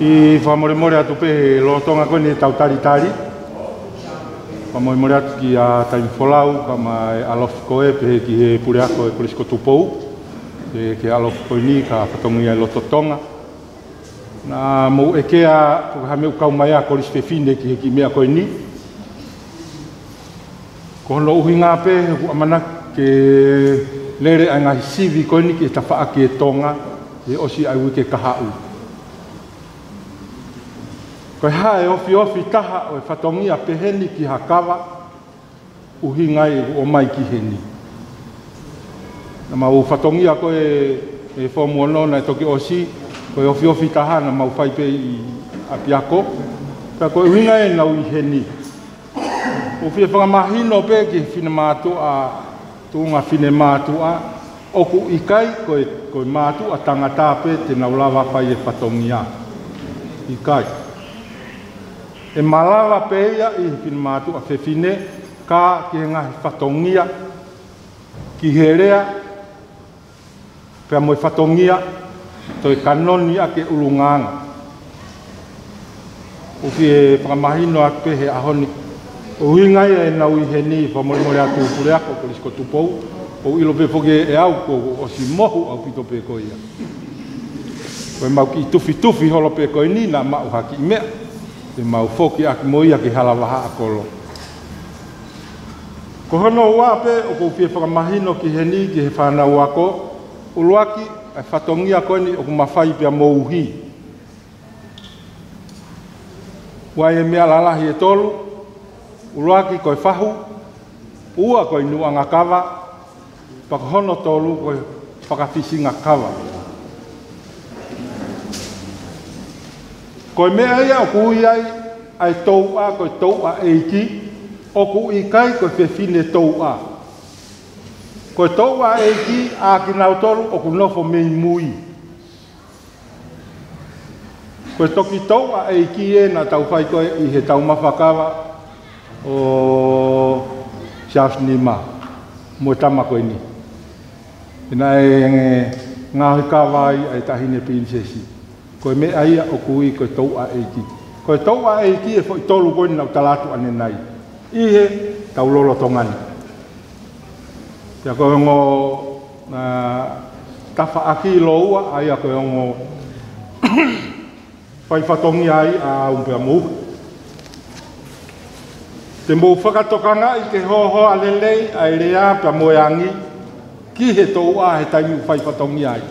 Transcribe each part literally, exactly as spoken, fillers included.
ʻI he fakamolemole atu pē he lolotonga ko eni ʻetau talitali. Fakamolemole atu kia Taimi Folau, kae ʻumaʻā e ʻalofi ko ē pehē ki he puleako e Kolisi ko Tupou. Ke, ke ʻalofi ko eni ka fatongia ʻi loto Tonga. Naʻa mou ʻeke ā, ko e hā e meʻa ʻoku kau mai ai ʻa Kolisi Fefine ki he kiʻi meʻa ko eni. Ko hono ʻuhinga pē, he ʻoku ʻamanaki ke lele ʻa e ngaahi sivi ko eni ki he tafaʻaki e Tonga, he ʻosi ʻa e uike kahaʻu. Ko e hā e ofiofi taha ʻo e fatongia peheni ki ha kava, ʻuhinga ia ʻoku ʻomai ki heni. Naʻa mau fatongia ko ē, e foomu ono naʻe toki ʻosi, ko e ofiofi taha naʻa mau fai pē ʻi ʻapiako. Pea ko e ʻuhinga ia ʻenau ʻi heni. ʻOku fie fakamahino pē ki he finemātuʻa, tuʻunga finemātuʻa, ʻoku ʻikai ko e, ko e mātuʻa tangata pē te nau lava fai e fatongia. ʻIkai. ʻE malava pē ia ʻi he finemātuʻa fefine, ka ki he ngaahi fatongia, ki he lea, pea mo e fatongia, toe kanoni ʻaki e ʻulungaanga. ʻOku fie fakamahino atu pē he ʻaho ni, ʻuhinga ia ʻenau ʻi heni, fakamolemole atu puleako Kolisi ko Tupou, ʻoku ou ʻilo pē foki ʻe au kuo ʻosi mohu ʻaupito pē ko ia. Ko ʻemau kiʻi tufitufi holo pē ko eni naʻa maʻu ha kiʻi meʻa, te mau foki ʻaki mo ia ki he hala vahaʻa kolo. Ko hono ua pē ʻoku ou fie fakamahino ki heni ki he fānau ako, ʻuluaki, ʻa e fatongia ko eni ʻoku mafai pea mo uhi. ʻOku ʻi ai e meʻa lalahi ʻe tolu, ʻuluaki ko e fahu, ua ko e nuʻanga kava, pea ko hono tolu ko e fakafisinga kava. Ko e meʻa ia ʻoku ui ai ʻa e touʻa, ko e touʻa ʻeiki, ʻoku ʻikai ko e fefine touʻa. Ko e touʻa ʻeiki, ʻa kinautolu ʻoku nofo mei mui. Ko e toki touʻa ʻeiki ē naʻa tau fai ko ē ʻi he taumafa kava ʻo Charles Nima, mo e tama ko eni. Naʻe ngaohi kava ai ʻa e taʻahine pilinisesi. Ko e meʻa ia ʻoku ui ko e touʻa ʻeiki. Ko e touʻa ʻeiki e foʻi tolu ko eni naʻa ku tala atu ʻanenai. ʻI he tau lolotonga ni. Pea ko e ongo, ā, tafaʻaki lōua, ʻa ia ko e ongo fai fatongia ai ʻa au pea mou. Te mou fakatokangaʻi ke hohoa lelei ʻa e lea pea mo e angi ki he touʻa he taimi ʻoku fai fatongia ai.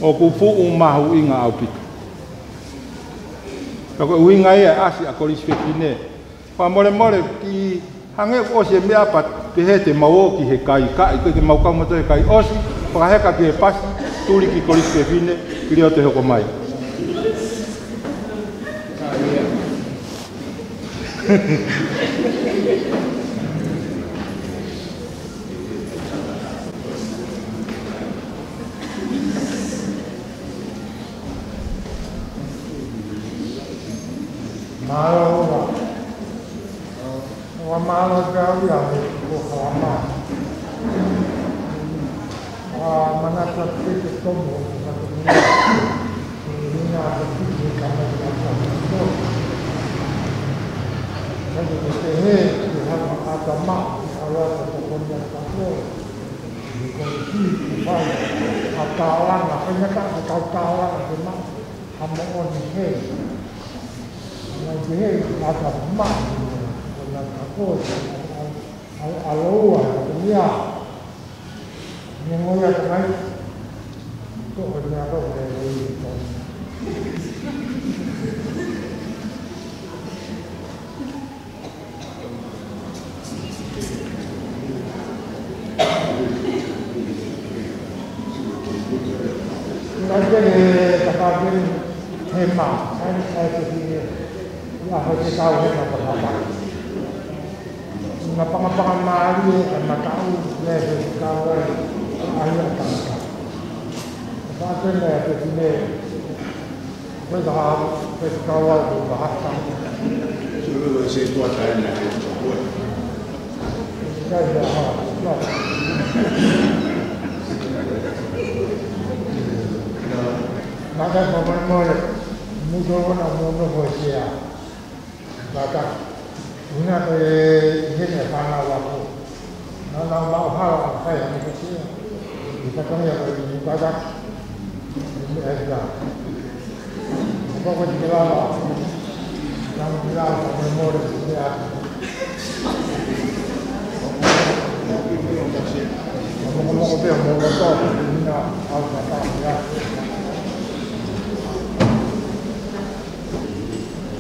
ʻOku fuʻu mahuʻinga ʻaupito. Pea ko e ʻuhinga ia e ʻasi ʻa Kolisi Fefine. Fakamolemole, ki hangē ʻoku ʻosi e meʻa pea pehē te mau ō ki he kai, ka ʻikai ke mau kau mautolu he kai, ʻosi, fakaheka ki he pasi, tuli ki Kolisi Fefine, pili ʻo te hoko mai. Mālō. Ua mālō pē au ia he ko Haʻamā. Ua manatu atu pē ke tomo, ka te mea. Ina atu pē ke kama i ata. Ka te te he, ke hanga ʻata mā, ʻa ua ka te koni ʻata ko. Ko e ki, ki fai, ʻa tālanga, fai ngata, ʻa tau tālanga, ke mā. ʻA moʻoni he. Ngaahi he, ʻata mā, ʻo na kako, ʻa, ʻa, ʻa loua, ʻa ia. Ni ngoi ʻata ngai, ko e na kako, ʻe, ʻe, ʻe, Ngai pē he takake he mā, ʻai, ʻai ke hine, ia ho te tau he mā pangapanga. Mā pangapanga mālie, ka mataʻu, ia he kau ai, ʻai ʻa tangata. Ka pā tēnā e te hine, Ko e taha, ko e taha, ko e taha. Sulu ko e se tua taina e tua. Kai ia ha, no. Na, Tau fakamolemole, mou tokanga mo nofo he sea. Kātaki. Ina ko e ʻi heni e fānau ako. Naʻa nau maʻu hala ʻo fai ha meʻa ko e sea. ʻI he fatongia ko eni, kātaki. ʻI he meʻa ʻe taha. Ko e poko te ke lava. Naʻa nau ke lava, fakamolemole, meʻa.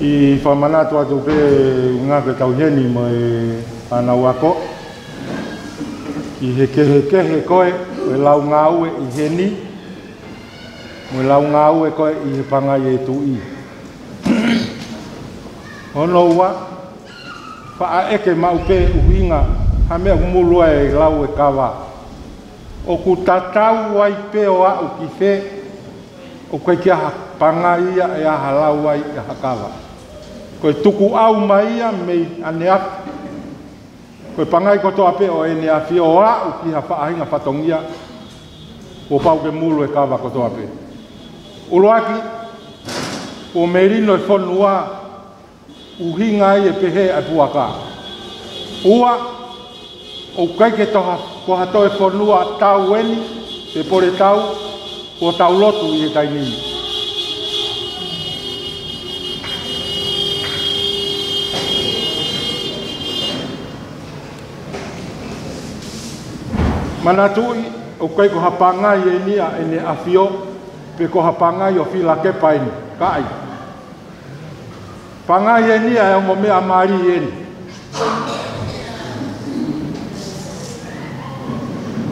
ʻI he fakamanatu atu pē ʻuhinga ke tau ʻi heni mo e fānau ako, ʻi he kehekehe ko ē ʻo e lau ngāue ʻi heni, mo e lau ngāue ko ē ʻi he Pangai ʻe Tuʻi. Hono ua, faʻa ʻeke maʻu pē ʻuhinga ha meʻa ʻoku mulu ai e lau e kava. ʻOku tatau ai pē ʻo aʻu ki fē, ʻoku ʻikai ke ʻi ai ha Pangai ia ʻe ʻi ai ha lau ai ʻi ha kava. Ko e tukuʻau mai ia mei ʻaneafi. Ko e Pangai kotoa pē ʻo ʻEne ʻAfio ʻo aʻu ki ha faʻahinga fatongia, kuo pau ke mulu e kava kotoa pē. ʻUluaki, kuo melino e fonua, ʻuhinga ai e pehē ʻa e puaka. Ua, ʻoku ʻikai ke toha, ko ha toe fonua tau eni, pe pole tau, kuo tau lotu ʻi he taimi ni. Manatuʻi, ʻoku ʻikai ko ha Pangai eni ʻa ʻEne ʻAfio, pe ko ha Pangai ʻo Filakepa eni, ka ʻai. Pangai eni ʻa e ongo meʻa mali eni.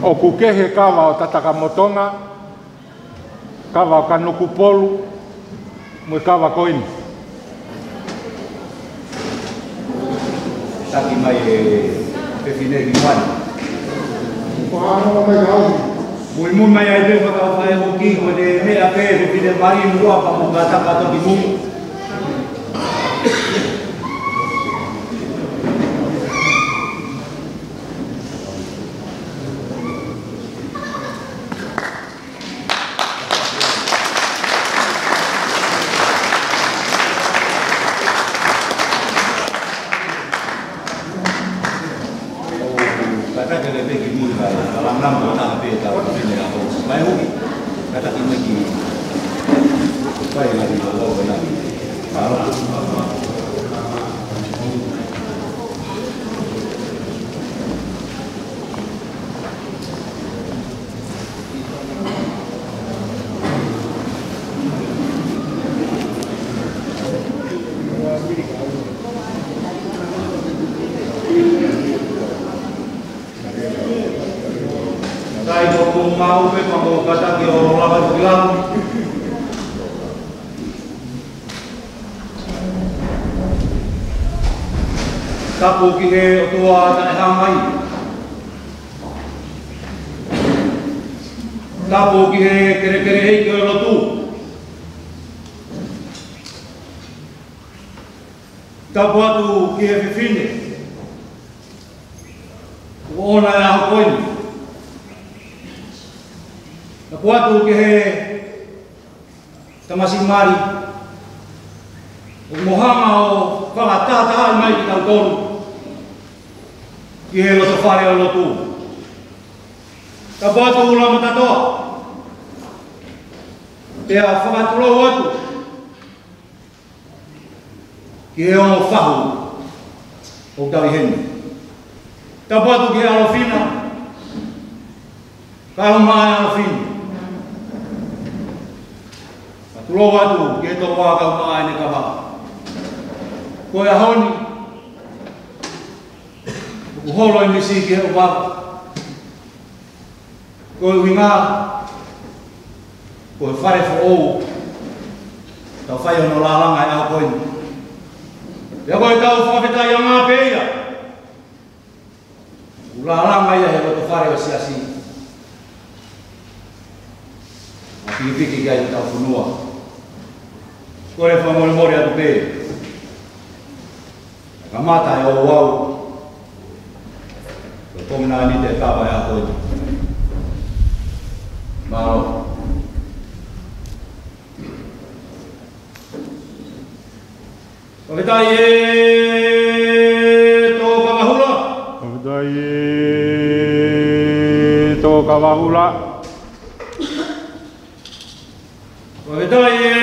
ʻOku kehe kava ʻo Tatakamotonga, kava ʻo Kanokupolu, mo e kava ko eni. Taki mai e fefine ki muʻa ni. Muimui mai ai pē fakaʻuhinga ʻoku ʻi ai ko e meʻa pē fefine mali muʻa pea mo kātaki atu ki mui. Sai ko ʻoku mau pē pea mo kātaki ʻo lava ki lalo. Tapu ki he ʻOtua taʻehāmai. Tapu ki he kelekele ʻeiki ʻo e lotu. Tapu atu ki he fefine ʻoku ʻoʻona e ʻaho ko eni. Tapu atu ki he tamasiʻi mali ʻoku mo hanga ʻo fakatahatahaʻi mai kitautolu ki he loto fale ʻo e lotu. Tapu atu Ulamatatoa, pea fakatulou atu ki he ongo fahu ʻoku tau ʻi heni. Tapu atu ki he ʻAlofina, kae ʻumaʻā e ʻAlofina. Fakatulou atu ki he tokoua kae ʻumaʻā ʻene kava. Ko e ʻaho ni, ʻoku holo e misi ki he ʻOtua. Ko e ʻuhinga, ko e fale foʻou, tau fai hono lālanga he ʻaho ko eni. Pea ko e tau fakafetaʻiʻanga pē ia. ʻOku lālanga ia he loto fale ʻo e siasi. ʻA e pikipiki ki ai ʻetau fonua. Kole fakamolemole atu pē. Kamata e ouau. Ko e konga ni te kava e ako ni. Mālō. Fakafetaʻi e Tokavahula. Fakafetaʻi e Tokavahula. Fakafetaʻi e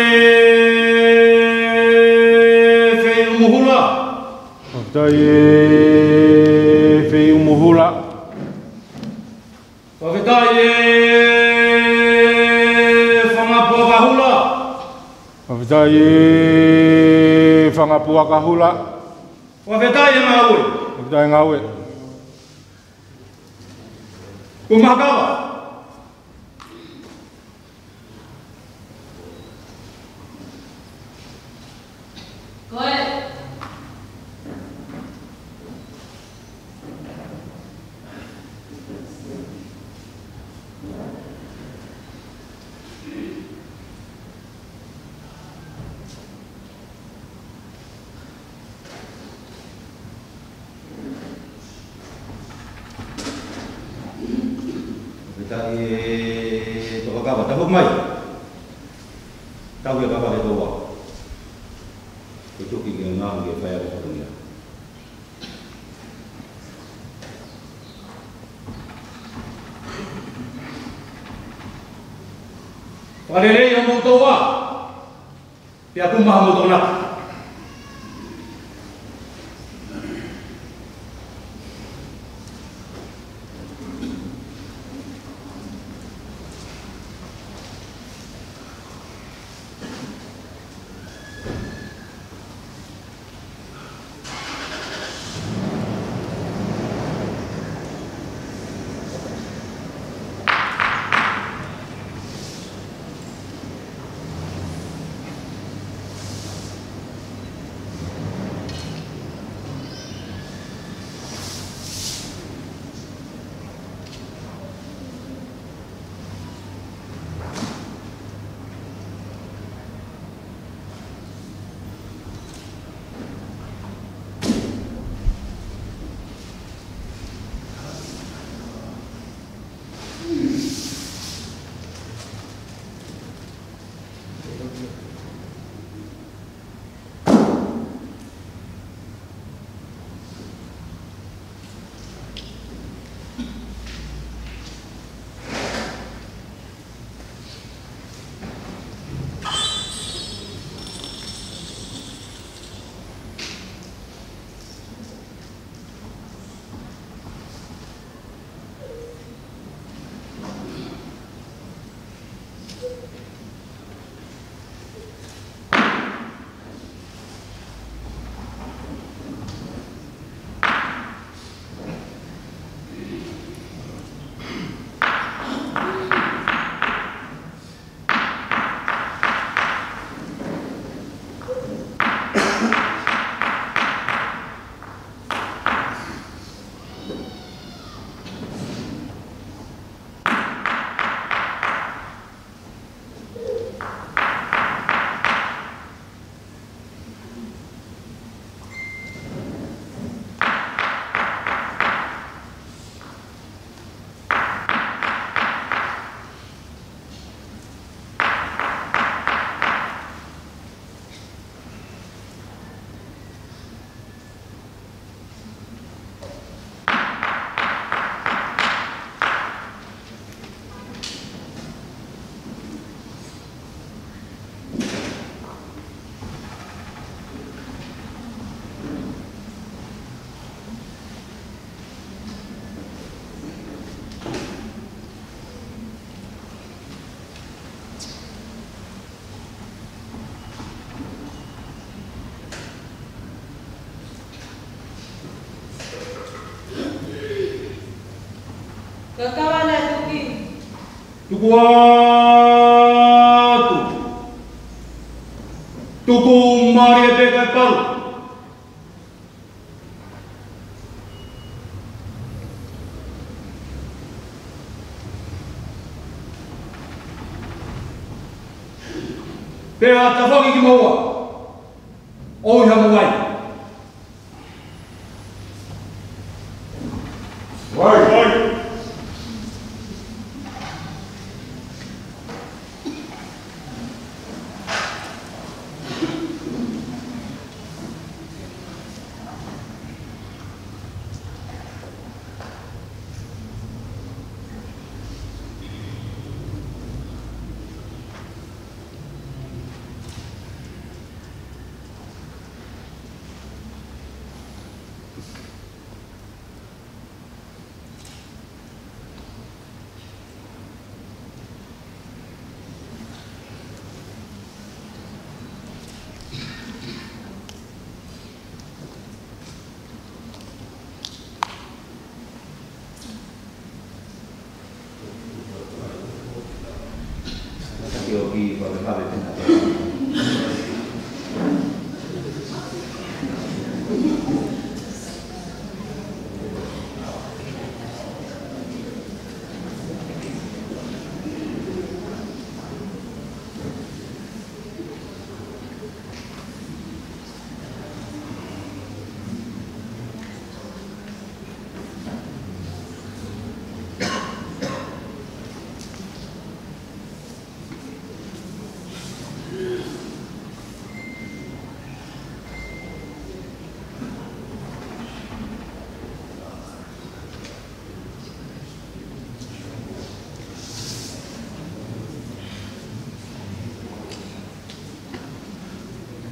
Feʻiumuhula. Fakafetaʻi e Feʻiumuhula. Fakafetaʻi e Fangapuakahula. Fakafetaʻi e Fangapuakahula. Fakafetaʻi e ngāue. Fakafetaʻi e ngāue. Kuo mahakava. Ko e. Fakafetaʻi e Tokavahula, tau mai. Tau ia kapa ke toa. Ke tuki ke ngāue ke fai ʻaki e fatongia. Fakalelei hoʻomou toa. Pea puma hoʻomou tokonaki. Kakava naʻe tuki. Tuku atu. Tuku mālie pē kae pau. Pea tafoki kimoua. ʻOi ha mo vai. Vai. Vai.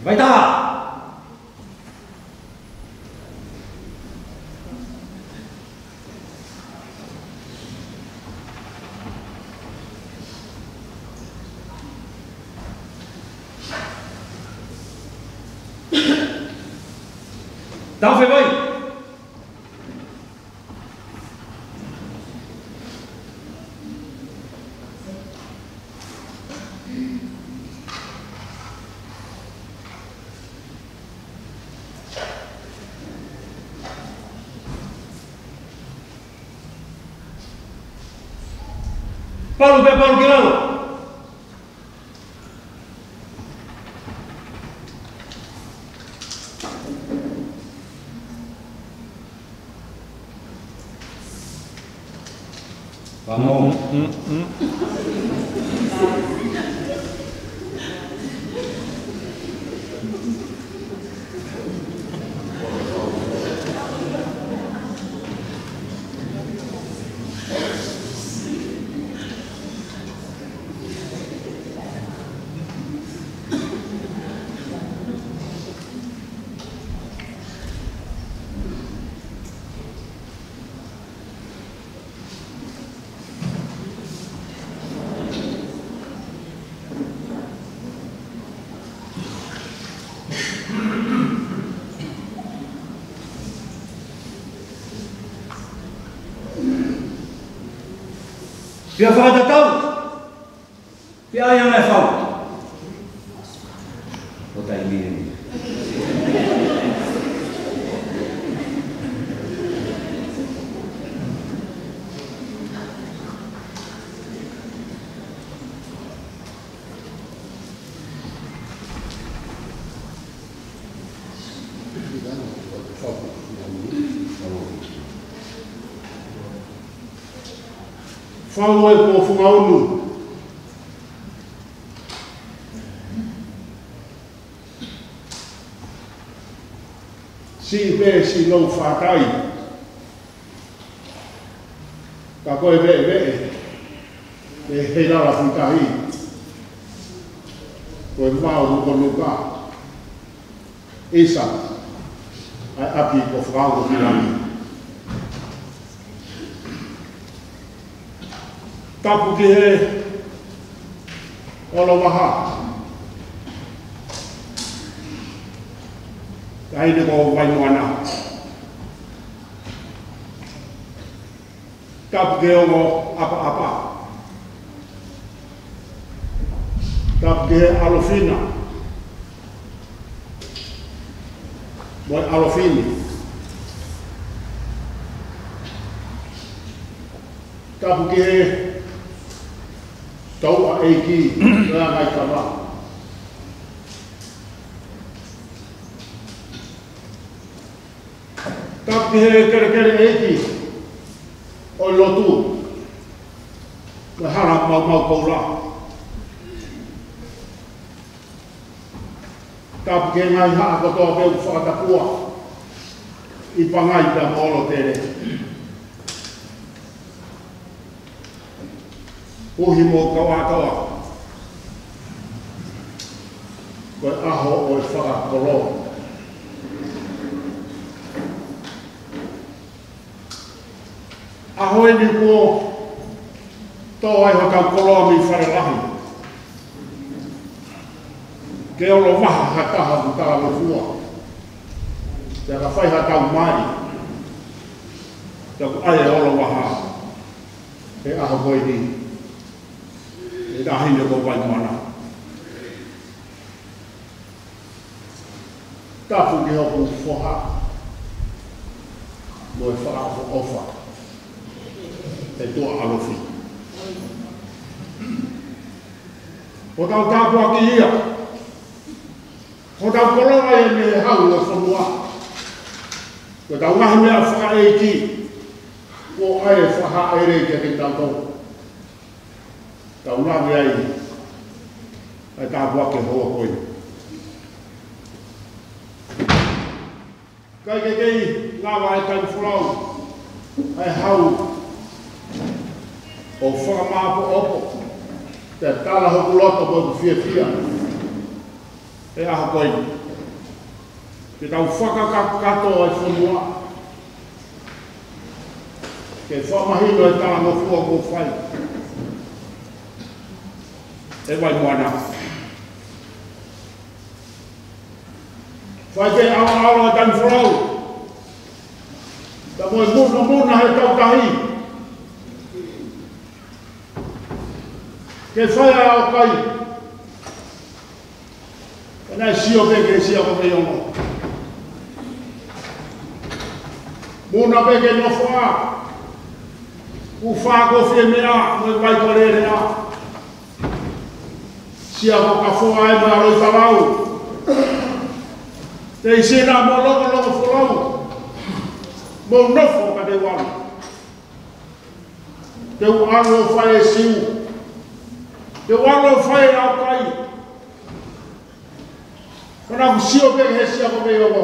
Vaitaha. Taufevai. Palu pē, palu ki lalo. Vamo. Pea fakatatau. Pea ʻai ʻa e fau. ʻO taimi eni. Fau e ko funga unu. Siʻi pē siʻi lou fakai. Ka ko e veʻeveʻe, ʻe he lala futahi. Ko e vao mo ko nuka. ʻIsa, ʻa e ʻapi ko fau ko ki langi. Tapu ki he ʻOlovaha. Taʻahine ko Vaimoana. Tapu ki he ongo ʻapaʻapa. Tapu ki he ʻAlofina. Mo e ʻAlofine. Tapu ki he tauʻa ʻeiki, ʻa e ngaahi kava. Tapu ki he kelekele ʻeiki ʻo e lotu, mo e hala maumau koula. Tapu ki he ngaahi haʻa kotoa pē ʻoku fakatapua ʻi Pangai pea mo Lotele. Uhi mo kau atoa. Ko e ʻaho ʻo e fakakolo. ʻAho eni kuo tō ai hotau koloa mei Fale Lahi. Ke ʻOlovaha ha taha ʻoku talangofua. Pea ka fai ha tau mai. Pea ʻoku ʻai e ʻOlovaha. He ʻaho ko eni. ʻE taʻahine ko Vaimoana. Tapu ki hoku foha mo e fakaʻofoʻofa ʻe Tuʻa ʻAlofi. Ko hotau tāpuaki ia, ko hotau koloa ia mei he hau ʻo e fonua. Ko ʻetau ngaahi meʻa fakaʻeiki, ko e fakaʻeiki kiate kitautolu. Tau lave ai ʻa e tāpuaki houa ko eni. ʻIkai ke kei lava ʻe he taimi folau ʻa e hau ʻo fakamāʻopoʻopo pea tala hoku loto mo hoku fiefia he ʻaho ko eni. Ke tau fakakakato ʻa e fonua ke fakamahino e talangofua kuo fai ʻe Vaimoana. Fai pē ʻaloʻalo ʻa e taimi folau, ka mo e munamuna he tau tahi ke fai ʻa e ʻaukai. Ka naʻe sio pē ki he sia ko Veiongo. Muna pē ki he nofoʻa, ʻū fā ko Fiemea mo e vai ko Lelea. Sia ko Kafoa ē mo e ʻAloʻitalau. Te u ʻi Sina mo Longolongo Folau, mou nofo ka te u ʻalu. Te u ʻalu ʻo fai e siu. Te u ʻalu ʻo fai e ʻaukai. Ka naʻa ku sio pē ki he sia ko Veiongo,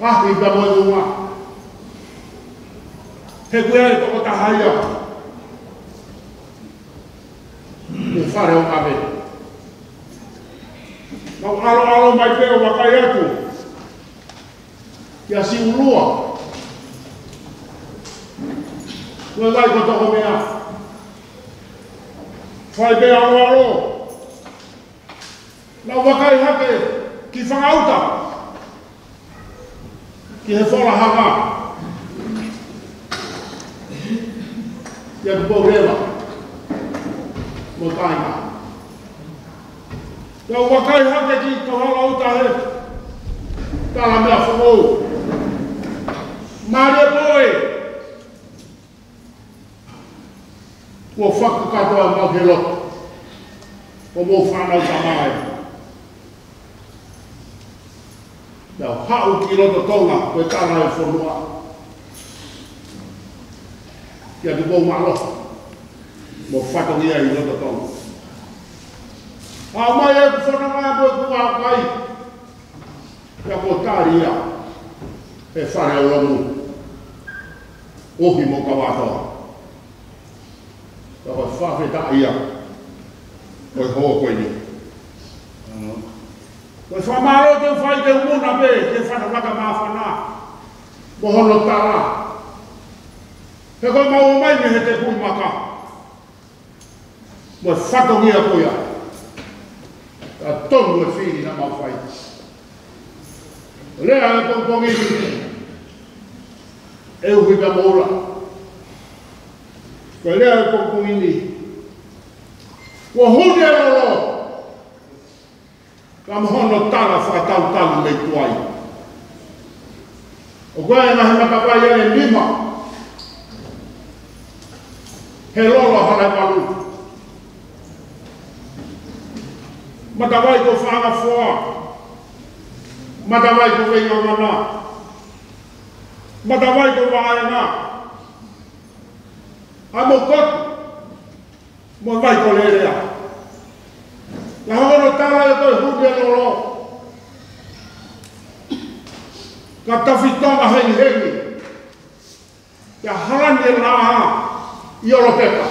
ʻalu pē mo e unga. He ko e tokotaha ia ʻi he fale ʻo Ngave. Naʻa ku ʻaloʻalo mai pē ʻo vakai atu kia Siulua mo e vai ko Tokomea. Fai pē ʻaloʻalo. Naʻa ku vakai hake ki Fangauta, ki he fola hanga, kia Tupouleva mo e kāinga. Naʻa ku vakai hake ki Kauhalauta he tala meʻa foʻou. Mālie pē ē. Kuo fakakakato ʻa e mau he loto, ko homou fānau tamai. Naʻa ku haʻu ki loto Tonga, ko e tala ʻa e fonua, kia Tupoumālofa mo e fatongia ʻi loto Tonga. Haʻu mai ʻeku fononga mo ʻeku ʻaukai, pea kuo tali ia ʻe he Fale ʻo Lomu, ʻohi mo Kauatoa. Ka ko e fakafetaʻi ia ʻo e houa ko eni. Ko e fakamālō te u fai, te u muna pē ki he fatafata māfana mo hono tala. He ko ʻemau ō mai mei he tēpile maka mo e fatongia ko ia, ka tonu e fili naʻa mau fai. Lea ʻa e pongipongi ni, ʻe uhi ka moula. Ko e lea ʻa e pongipongi ni, kuo huni e lolo, ka mo hono tala fakatautalu mei tuai. ʻOku ʻi ai e ngaahi matavai ʻe nima he lolo ʻa Halaevalu. Matavai ko Fangafoa, matavai ko Veingangana, matavai ko Vaʻaenga, ʻa Mokotu mo e vai ko Lelea. Ka hoko hono tala ʻe ko e huni e lolo, ka tafi Tonga hengihengi, pea halani e laʻā ʻi ʻOlopeka.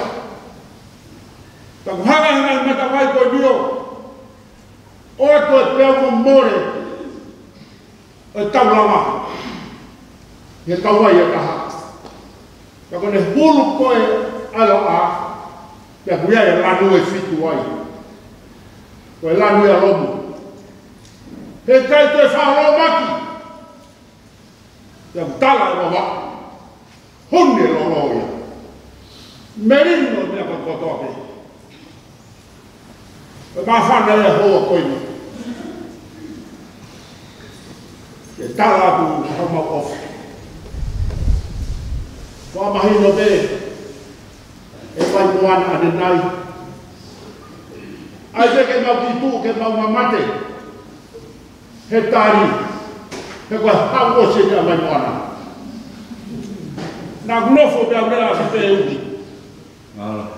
Ka kuo hanga ʻe he ngaahi matavai ko eni ʻo ʻoatu e peau mo mole ʻo e taulama ʻi he kauvai ʻe taha. Ka ko ʻene hulu ko ē ʻa e laʻā, pea kuo ʻi ai e lanu ʻe fitu ai. Ko e lanu ia ʻa Lomu. He ʻikai toe fakalōmaki. Pea kuo tala ʻe Vavaʻu, huni e lolo ia. Melino e meʻa kotoa pē. Ko e māfana ia houa ko eni. Tala atu homau ʻofa. Fakamahino pē ʻe Vaimoana ʻanenai. ʻAi pē ke mau kiʻi tuʻu ke mau mamate he tali, he ko e hau ʻosi ʻa Vaimoana. Naʻa ku nofo pē au lea ki pē uki.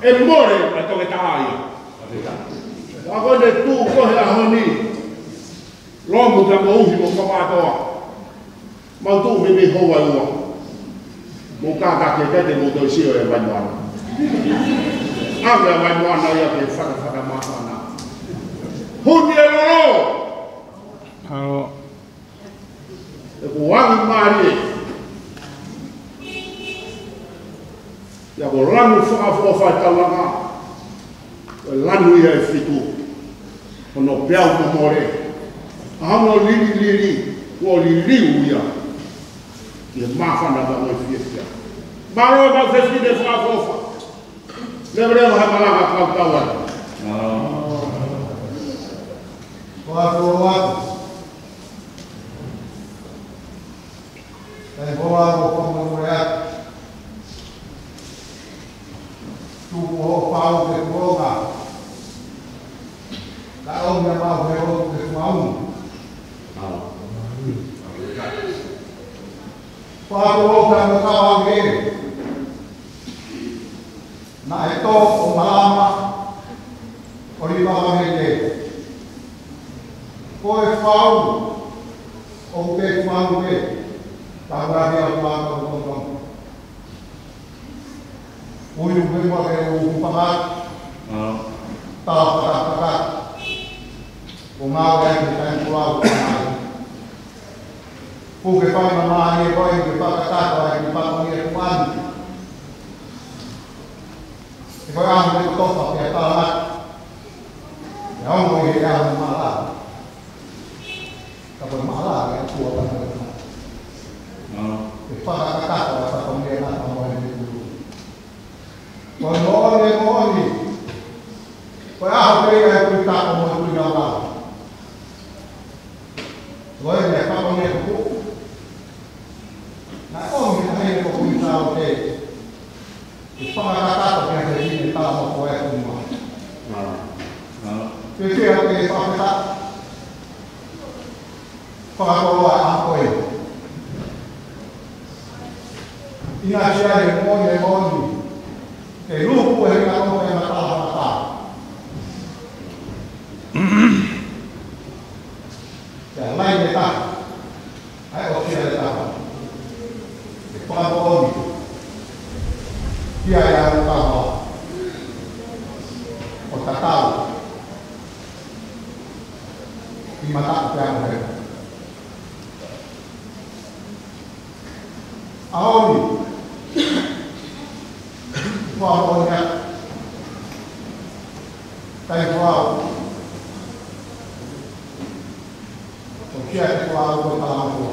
ʻE mole ʻa e toketā ia. Ka ko ʻene tuʻu ko ē he ʻaho ni, lomu ka mo uhi mo kapatoa. Mau tuʻu mimi hou ai ua. Mo kākā ke kete mo toi sio ʻe Vaimoana. ʻAve ʻa Vaimoana ia ke fakafaka māfana. Huni e lolo. ʻE kuangi mālie. Ia ko lanu fakaʻofoʻofa e taulanga. Ko e lanu ia ʻe fitu. Hono peau mo mole. ʻA hono lililili. Kuo liliu ia. Ia māfana ka mo e fiefia. Mālō e mau fefine fakaʻofoʻofa. Leveleva ha malanga kau tau ai. Ko atu o atu. Kai hoa ko ko mo mo atu. Tuku ho pau ke kuonga. Ka o mea mau he o ke kuaunga. Ko atu o ka mo ka o ke. Naʻe tō ʻo malama ʻo liva vavele. Ko e fau ʻoku te fau pē, tau rahi atu atu ʻo tonga. Ui upe mua ke u kupanga. Tau pakapaka. Ko ngāue ai ke taimi kulau ko mai. Kuo ke fai mamālie koe ke fakakakato ai ki he pāpani ʻa e kuani. He ko e ʻaho ni ko e tofa pea tālaki. He ʻaho ni ko e ʻaho ni mālōlō. Ka ko e mālōlō ʻa e ʻOtua pea mo e. Ke fakakakato ai pāpani ʻa e kuani. Ko e moʻoni, moʻoni. Ko e ʻaho pē ia ʻe kui tapo mo kui lau lau. Ko e meʻa pāpani ʻa e kuku. Naʻe ʻomi ʻe he ʻEiki ko Kuini Sālote ke fakakakato ki he ʻEiki ke tala mo ko e kumu. Ke ke ake fakakakato. Fakakoloa ʻa ko e. ʻInasi ai e moʻoni, e moʻoni. Ke luku e ringa ko e mata, mata. Ke ʻalai e taha. ʻAi ʻo tia e taha. Ke fakamoʻoni. Kia e ʻalu taha. ʻO tatau. ʻI mata ko te amo he. ʻAho ni. Fua mo nia. Kai fua. ʻO kia te fua ko talamo.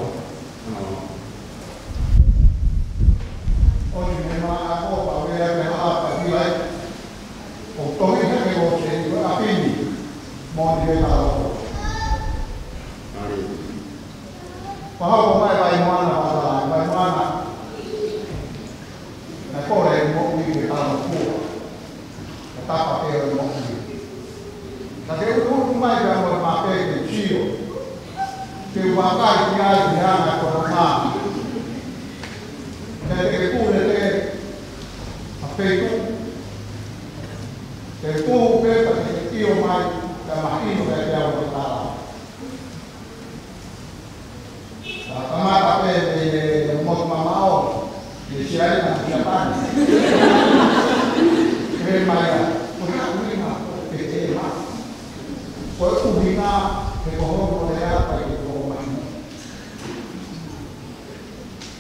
ʻOsi me ma ako pa vea me hala pa vilai. ʻO tohi hake ʻo se ni ko e ʻapi ni. Mo ni me talamo. Pahoko mai Vaimoana, Vaimoana. Naʻe kole e moʻui ke tala mo kua. Ka tapa pē ʻo e moʻui. Ka ke utu mai ka mo e mape ke sio. Ke uakai ki ai ki hanga ko e mā. Ke te ke kule te a peitu. Ke tuhu pē ka ke io mai ka mahino ka te au ke tala. Ka kamata pē ʻe, ʻe, ʻe motu mamaʻo, ʻe Siaina mo Siapani. Pehē mai ia, ko e hā ʻuhinga, ko e te te ma. Ko e ʻuhinga, he ko hono ko e apa, he ko hono masi.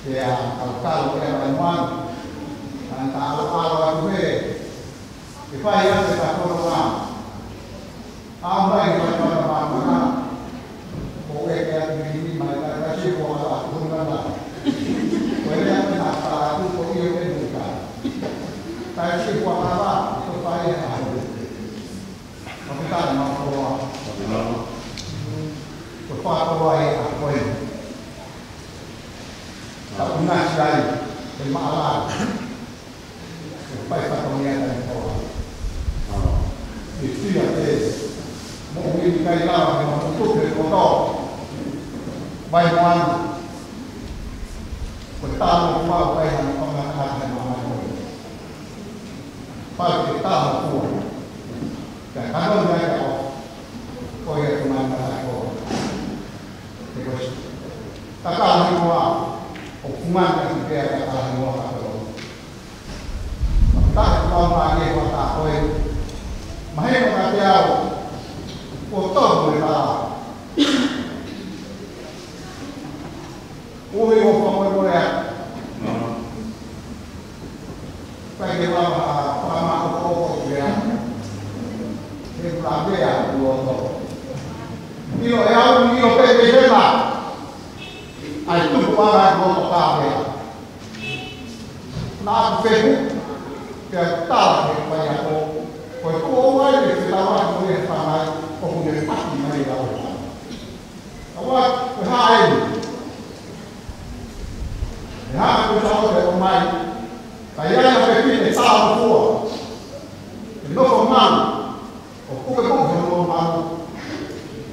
Pea, kau kau, pea mai moana. Ka ta alo alo atu he. Ke fai atu e ka kono ma. ʻA mai mai mai mai mai. Ko e ke atu ni mai mai mai si ko ala ko na na. Ko e lea mai na ka atu ko io ke muka. Ka si ko ala ko fai e ka. Ko ke ka ma ko wa. Ko fa ko wa e a ko e. Ka ʻoku ʻinasi ai ʻe maʻala. ʻE fai fatongia taimi kotoa. ʻE fia pē. Moʻui ʻikai lava ke maputu he koto. Vai moana. Ko e talo kuo ʻai hano konga ʻa e mamae. Pau ke talo kuo. Ka kano ia ka o. Ko ia ke mana ai ko. Te ko si. Ka ka ni koa. ʻO kumana ki pea ka ka ni koa ka ko. Ka ka ni koa ma ke koa ka ko e. Mahino ka te au. Ko tohu e ka. Ui o fakamolemole atu. Ka ke lava ha fakamāʻopoʻopo ki ai. He kula pea kuo tō. ʻIlo e au, ʻilo pē ke hema. ʻAi tupu ala e kuo tō ka pea. Naʻa ku fehu, pea tala he pai ako. Ko e kuo ʻomai ke fetawa ko e whangai, ʻoku ne paki mai e lau. Kaua, ko e hā eni. He hā ko e tau te ʻomai. Ka ia na pepine tau fua. E nofo mau. ʻO puke puke hono mau.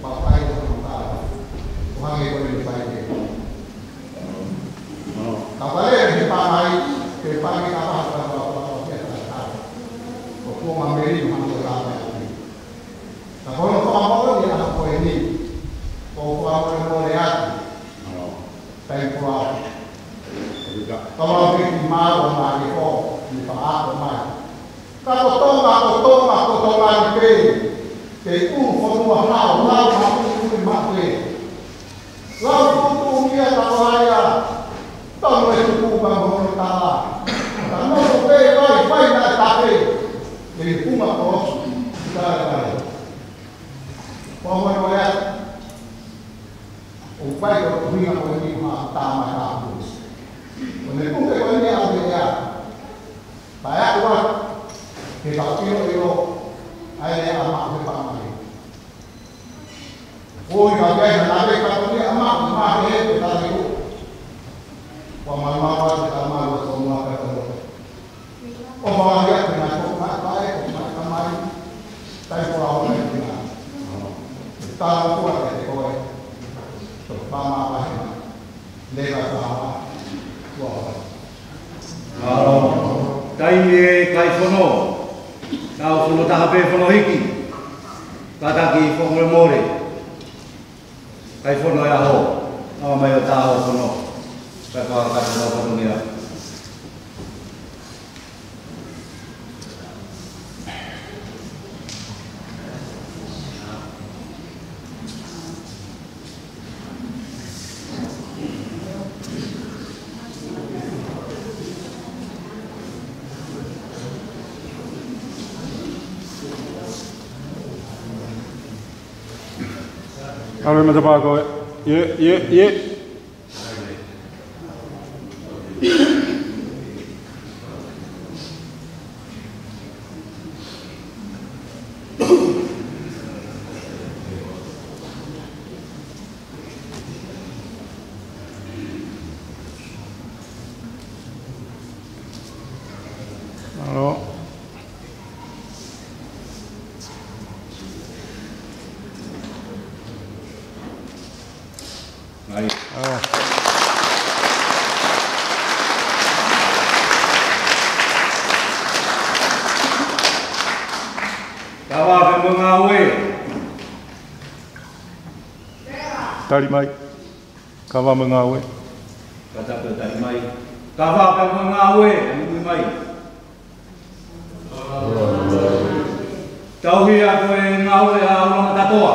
Papai hono mau. ʻO hangē ko e fai te. Ka vale he pāngai, ke pāngai ka paha ka paha ka paha ka paha. ʻO kuo ma meri ma ko e lame. Ka ko hono fakamoʻoni ʻa ko eni, ko fakamolemole atu. Taimi kotoa. Ka lau pē ki māua ma ke ko, ni fakaako mai. Ka ko Tonga, ko Tonga, ko Tonga ni pē. Te u fonua hao, lau ma u ui ma pē. Lau tuʻutuʻu ia ka ko ai ā. Tau e tuku ka mo hono tā. Ka no ko pē vai, vai na tape. Te i puma ko osu. Ka e vai. Ko mo no ia. ʻO vai ko tuhinga ko ni ha tā ma tā pu. Ko ne puke ko ni a o te ia. Pae aku a. Ke tau ʻilo ʻilo. ʻAi lea a ma ke pāngai. ʻOi ka pea na nave ka ko ni a ma, ma he he tale ko. Kua ma ma wa te ka ma wa ko ma ka ko. ʻO ma wa ia te na ko ma ka e ko ma ka mai. Tai ko a o e te na. Ta ko a te ko e. To pa ma pa he ma. Leva ta ma. Kua wa. Mālō. Taimi e kai fono. Tau fono taha pē fono hiki. Kātaki fakamolemole. Kai fono e aho. Awa mai ʻo tā ʻo fono. Kai fono, kai fono, fono mea. Alo, matapā ko ē. Ie, ie, ie. Alo. Ai. Alo. Kava pē mo e ngāue. Tali mai. Kava mo e ngāue. Kata pē tali mai. Kava pē mo e ngāue, ui mai. Tauhi ʻa e ngāue ʻa e ʻulungaanga kātoa.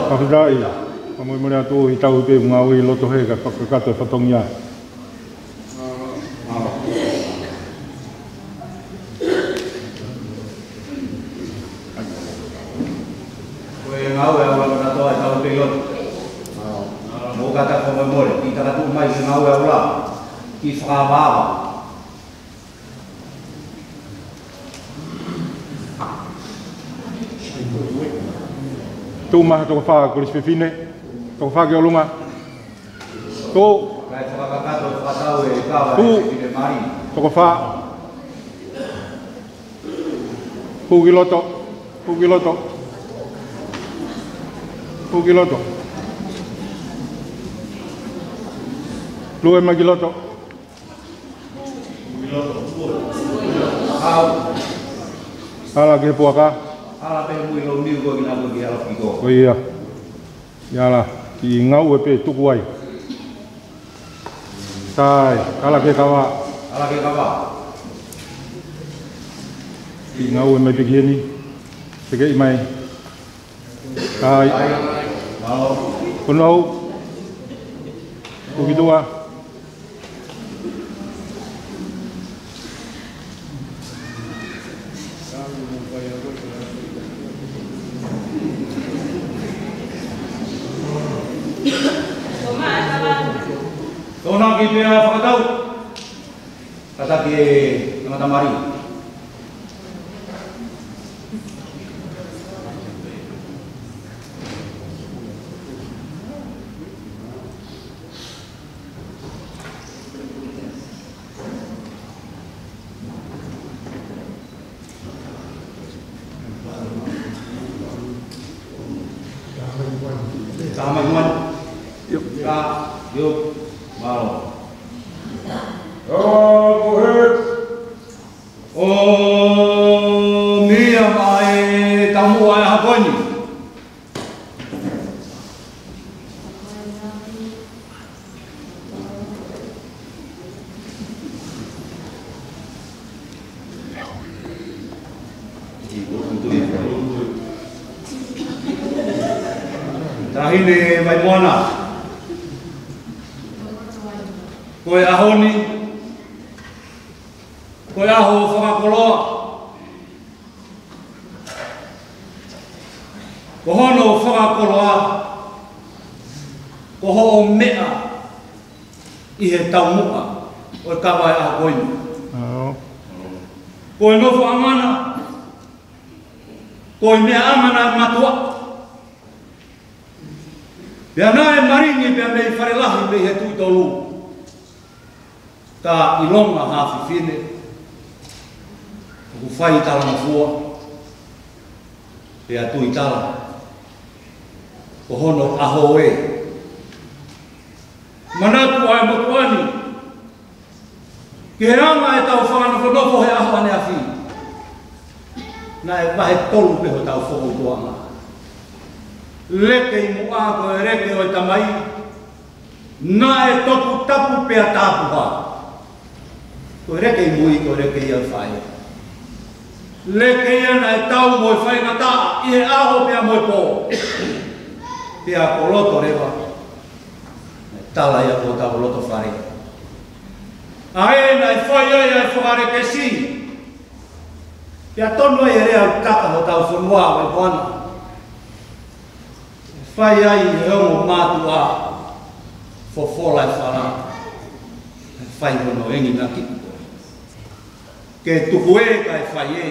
Fakafetaʻi. Fakamolemole atu ʻi tauhi pē ngāue ʻi loto he ka fakakakato e fatongia. Ko e ngāue ʻa e ʻulungaanga kātoa ʻe tau pē ʻi loto. Mou kātaki fakamolemole, kiʻi takatuʻu mai ki he ngāue ʻa e ʻulungaanga. Kiʻi fakaava. Tuʻu mai ha toko fā, Kolisi Fefine. Toko fā ki ʻolunga. Tō. Kae fakakakato e fakatau e kava ʻe Tō. Fefine Mali. Toko fā. Puki loto. Puki loto. Puki loto. Lue mai ki loto. Ala ki he puaka. Ala pē mui lou niu ko kina ko ki ala piko. Ko ia. Ia la, ki ngau e pē tuku ai. Tai, ala ke kava. Ala ke kava. Ki ngau e mai piki heni. Tekeʻi mai. Tai. Tai. Malo. Kono au. Kukitua. Tōnaki pea fakatau. Kātaki e tangata Mali. Taha mai kuan. Ka, io, malo. ʻO mia mai tamu ai ha koni. Taʻahine Vaimoana. Ko e ʻaho ni, ko e ʻaho fakakoloa. Ko hono fakakoloa, ko hoʻo meʻa ʻi he taumuʻa ʻo e kava e ʻaho ko eni. ʻAo. Ko e nofoʻanga na, ko e meʻaʻanga na e mātuʻa. Pea naʻe malingi pea mei Falelahi mei he Tuʻi Tolu. Ka ʻilonga ha fefine ʻoku fai talangofua, pea tuitala, ko hono ʻaho ē. Manatu ʻa e motuʻa ni ki he anga ʻetau fakanofonofo he ʻaho ʻaneafi. Naʻe vahe tolu pē hotau fokoutuʻanga. Leke ʻi muʻa ko e leke ʻo e tamai, naʻe toputapu pea tapuhā. Ko e leke ʻi mui, ko e leke ia ʻo e faʻē. Leke ia naʻe tau mo e faingataʻa ʻi he ʻaho pea mo e pō. Pea ko loto leva, naʻe tala ia ko hotau loto fale. ʻA ē naʻe fai ai ʻa e fakalekesi. Pea tonu ai e lea ʻo e kaka hotau fonua ʻo e Vaimoana. Fai ai ʻe he ongo mātuʻa, fofola e fala, fai hono enginaki ko ē. Ke tuku ē kae fai ē.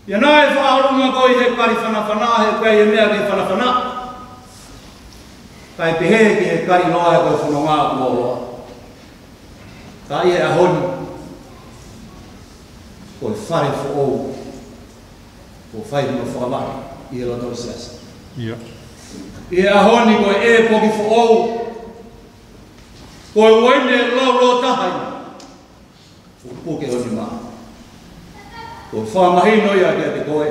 Pea naʻe fakaʻolunga ko ē he kali fanafana, he ʻikai e meʻa ke fanafana. Kae pehē ki he kali loa he ko e fononga kuo loa. Ka ʻi he ʻaho ni, ko e fale foʻou, kuo fai hono fakavaʻe ʻi he loto ʻo e siasi. ʻIo. ʻI he ʻaho ni ko e ʻēpoki foʻou, ko e uaine laulōtaha ia. Fuku ke oni ma. Ko e fakamahino ia kiate koe.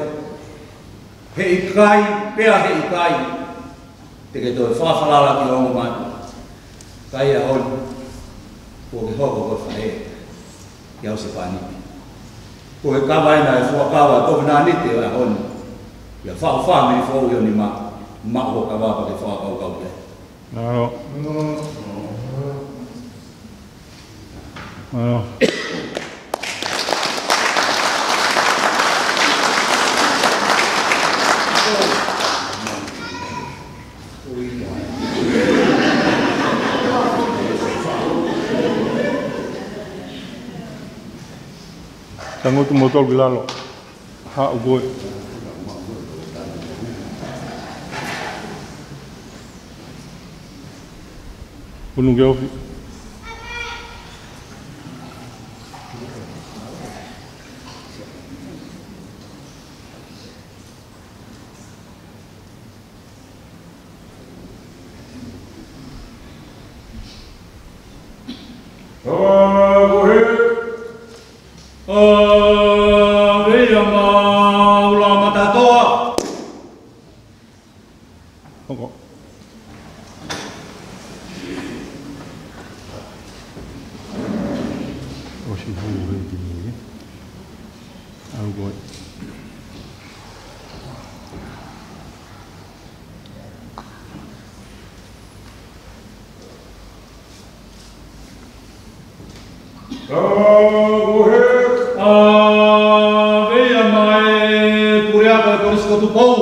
He ʻikai, pea he ʻikai te ke toe fakafalala ki he ongo mātuʻa. Ka ʻi he ʻaho ni, kuo ke hoko ko e faʻē ki he husepāniti. Ko e kava ena ʻe fuakava kovinānite ʻo e ʻaho ni. Ia faʻu fāmili foʻou ʻi ho nima, maʻu hoʻo kava pea ke fakakaukau ki ai. ʻAo. ʻAo. Tangutu kimoutolu ki lalo. Haʻu koe. Punu ke ofi. Tau ko he. ʻA, veia ma ula matatoa. Hoko. ʻOsi hū he tini. Au koe. Tau ko he, ʻa, veia mai puleako e Kolisi ko Tupou.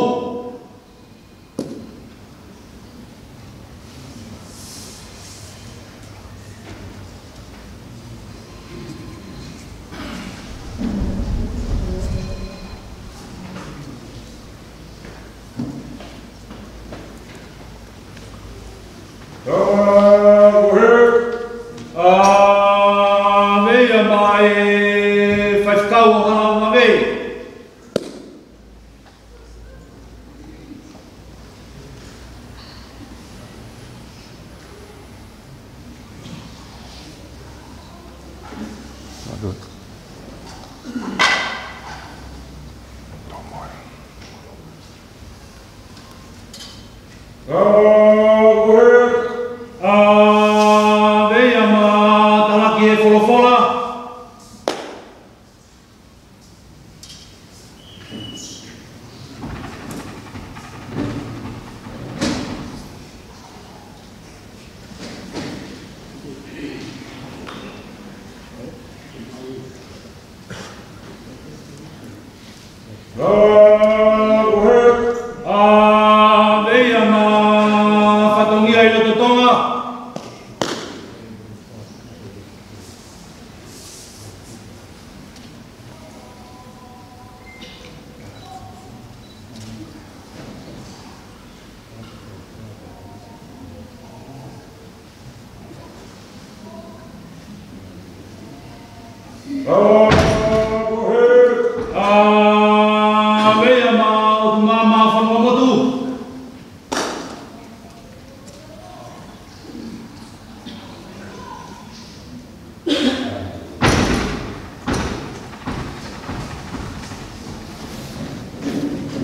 Tau ko he, ʻa, veia mai faifekau ʻo Halaumavei. Tau ko he, ʻa, veia ma talaki e folofola. Tau ko he, ʻa, veia ma fatongia ʻi loto Tonga. Tau ko he, ʻa, veia ma ʻOtu Māmā Fonua Motu.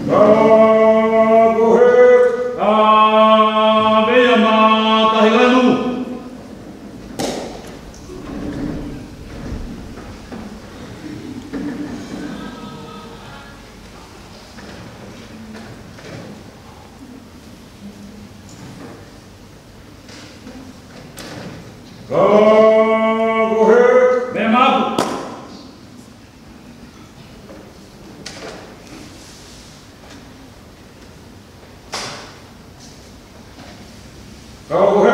Tau ko he, ʻa, veia ma Tahilanu. Tau ko he, meʻa mapu. Tau ko he,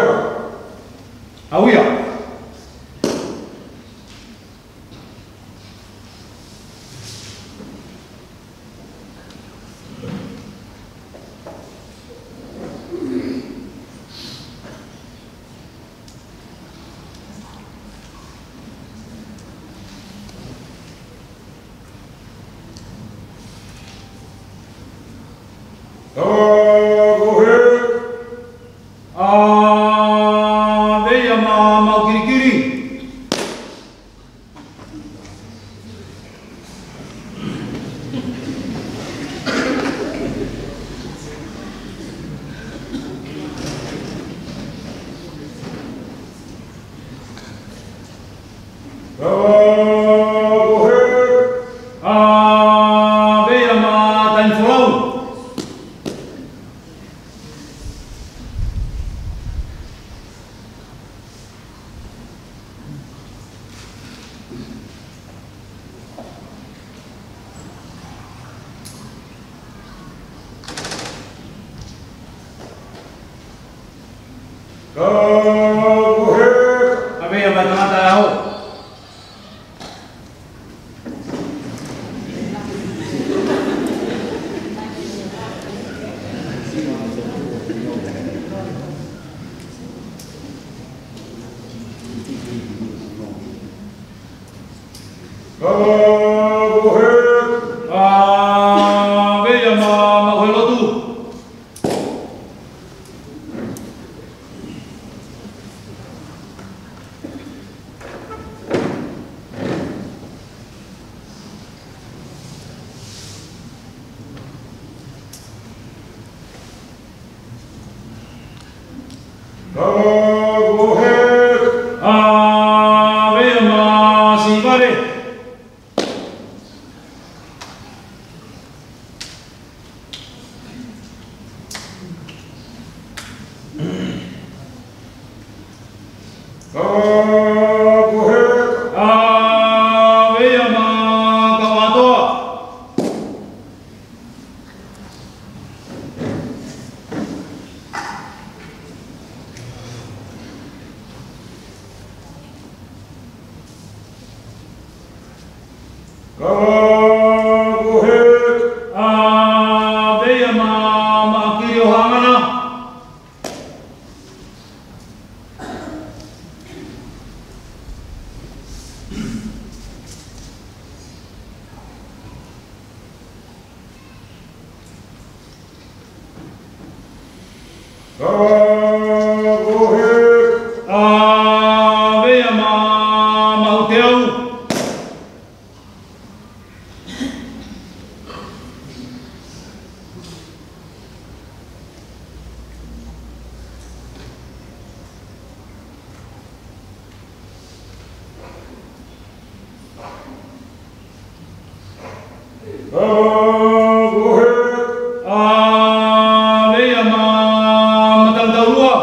ʻa, uia. Tau ko he, ʻa, veia ma Maukilikili. Tau ko he, ʻa, veia ma Tainifolau. Tau ko he, ʻa, veia ma Tangata ʻAho. Kava, go ahead. ʻĀ, veia ma, maʻu he lotu. Kava, go ahead. ʻĀ, veia ma, Sivale. Kava, go ahead. ʻĀ, veia ma, Kavatoa. Kava, go ahead. ʻĀ, veia ma, Maʻakili ʻo Hangana. Kava, go ahead. ʻĀ, veia ma, Maʻuteau. Kava, go ahead. ʻĀ, veia ma, Matalutaulua.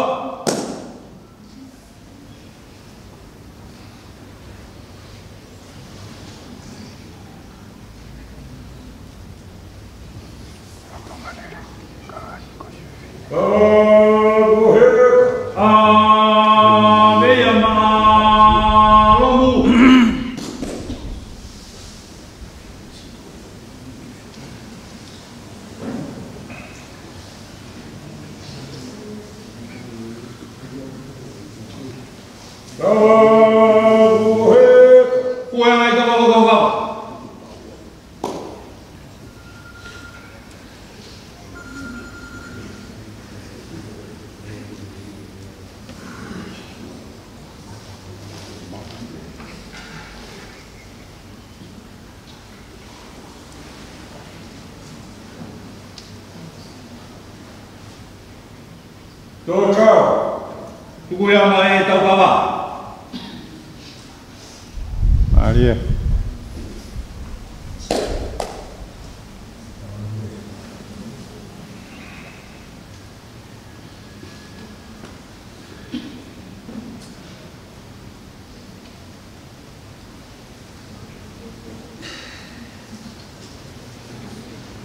Kava, go ahead. ʻĀ, veia ma, Lomu. Kava, go ahead. Kuo ʻai kava, kava, kava. Tō kau. Tuku ia mai e tau kava. Mālie.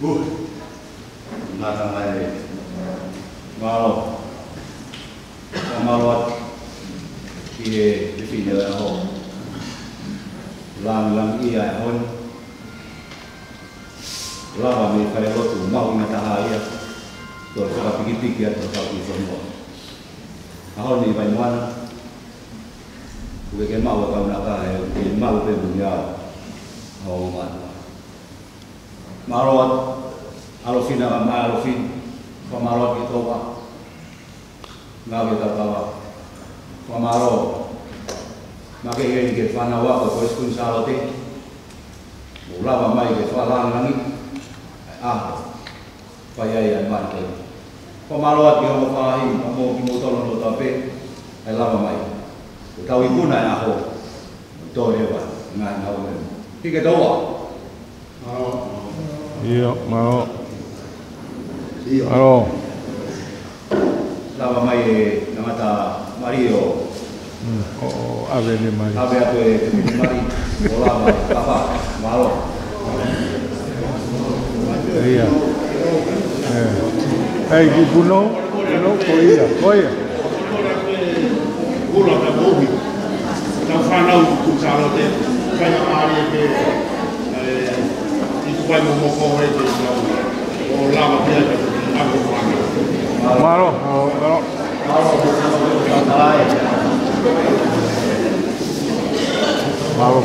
Ui. Ngata mai e. Mālō. Fakamālō atu ki he fefine ʻo e ʻaho. Langilangiʻia e ʻaho ni. Lava mei fai lotu mahuʻinga taha ia. Toe fakapikipiki atu e kau kiʻi fonua. ʻAho ni Vaimoana. ʻOku ke maʻu e kaunaka he ʻoku ke maʻu pē mo ia ʻa e ongo mātuʻa. Mālō atu, ʻAlofina, Maʻalofina, fakamālō atu ki he toua. Ngāue tau kava. Fakamālō. Makehe ni ki he fānau ako ko e Siku ni Sālote. Mou lava mai ke fakalangilangiʻi ʻa e ʻaho. Fai ai ʻa e mahi ko eni. Fakamālō atu ki he ongo faʻahi, pea mo kimoutolu kotoa pē, ʻa e lava mai. Ko e tau ikuna e ʻaho, mo toe leva, ngaahi ngāue. Hiki toua. ʻIo, mālō. ʻIo. Mālō. Lava mai e tangata mali ʻo Mm, ʻo, ʻo ʻave ne mali. ʻAve atu e, e mali, ʻo lava e kava, mālō. ʻIo. ʻE. ʻEi, ki puno, puno, ko ia, ko ia. Kula ka mohi. Tau fānau ku Sālote, fai a mali ke, e, i ku fai mo mo ko e ke tau. ʻO lava pia ka, ka ko fānau. Mālō, mālō, mālō. Mālō.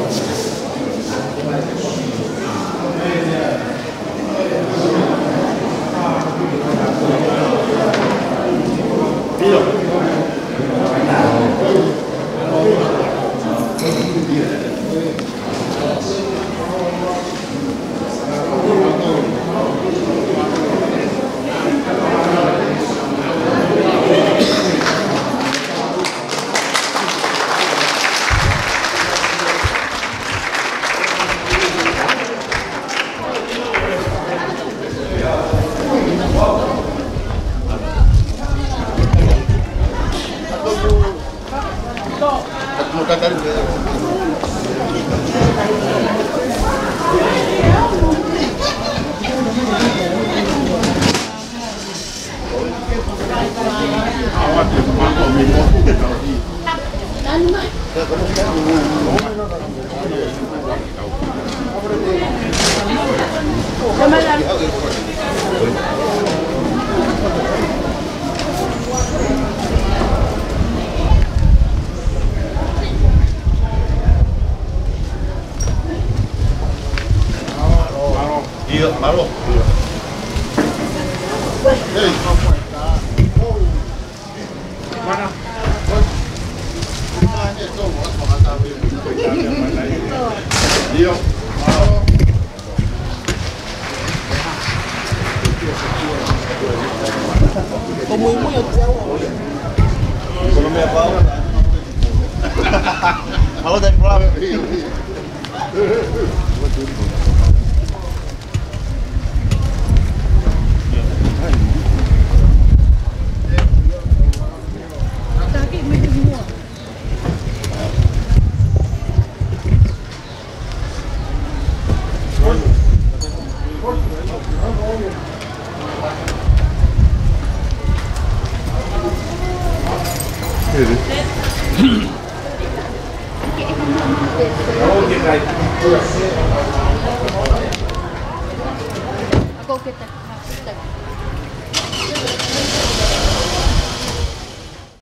ʻIo, mālō. Ko muimui ʻo te au. Mālō, thank you. I'll go get the, the